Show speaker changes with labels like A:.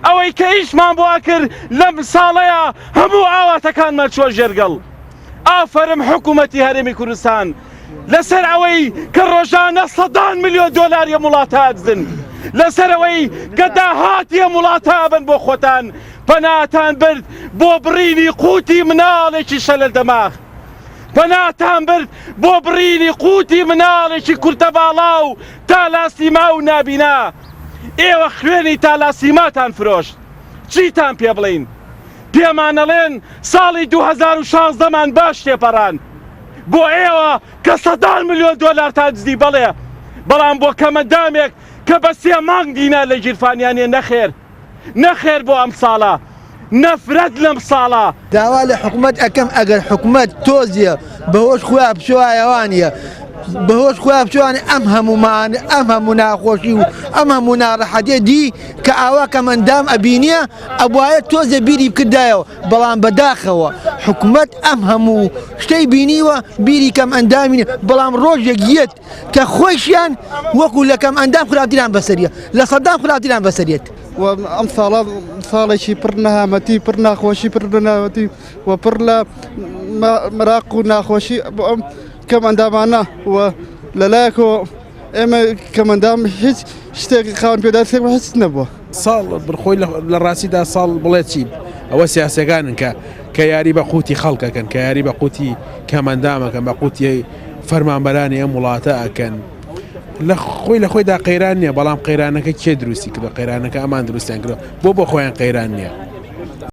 A: ئەوەی کە ئیشمان بۆ ئەکرد لەم ساڵەیا هەموو ئاواتەکانمان چووە ژێر گڵ. ئافەرم حکوومەتی هەرێمی کوردستان لەسەر ئەوەی کە ڕۆژانە سەدان ملیۆن دۆلاری ئەم وڵاتە ئەدزن، لەسەر ئەوەی کە داهاتی ئەم وڵاتە ئەبەن بۆ خۆتان، پەناتان برد بۆ بڕینی قوتی مناڵێکی شەلەل دەماغ. پەناتان برد بۆ بڕینی قوتی مناڵێکی کورتەباڵا و تالاسیما و نابینا. ئێوە خوێنی تالاسیماتان فرۆشت. چیتان پێ بڵێین؟ پێمان ئەڵێن ساڵی 2016 مان باش تێپەڕاند. بۆ ئێوە کە سەدان ملیۆن دۆلارتان دزی بەڵێ، بەڵام بۆ کەمەندامێک کە بە سێ مانگ دینار لە گیرفانیا نیە نەخێر. نەخێر بۆ ئەم ساڵە. نەفرەت لەم ساڵە.
B: داوا لە حکومەت ئەکەم ئەگەر حکومەت تۆزیە بەهۆش خۆیان بچوایەوانە بەهۆش خۆیان بچوانە ئەم هەمومان ئەم هەموو ناخۆشی و ئەم هەموو ناڕەحەتێ دی کە ئاوا کەمەندام ئەبینیە ئەبواە تۆزێ بیری بکردایەوە بەڵام بەداخەوە حکومەت ئەم هەموو شتەی بینیوە بیری کەم ئەندامی بەڵام ڕۆژێک یەت کە خۆیشیان وەکو لە کەم ئەندام خراپتریان بەسەریە لە سەدام خراپتریان بەسەریەت.
C: و ئەم ساڵە ساڵێکی پڕ نەهامەتی پڕ ناخۆشی پڕ بناوەتی و پڕ لە مراق و ناخۆشی بۆ ئەم کەم ئەندامانە و لەلایەکەوە ئێمە کەمەندام هیچ شتێک خاوەن پێداویستیێک هیچ نەبووە.
D: ساڵ خۆی لە ڕاستیدا ساڵ بڵێ چی ئەوە سیاسەکانن کە کە یاری بە قوتی خەڵکەکەن کە یاری بە قوتی کەمەندامەکەن بە قوتی فەرمانبەرانی ئەم وڵاتە ئەکەن لە خۆی لە خۆیدا قەیران نییە بەڵام قەیرانەکە کێ دروستی کردو قەیرانەکە ئەمان دروستیان کردو بۆ بۆ خۆیان قەیران نییە.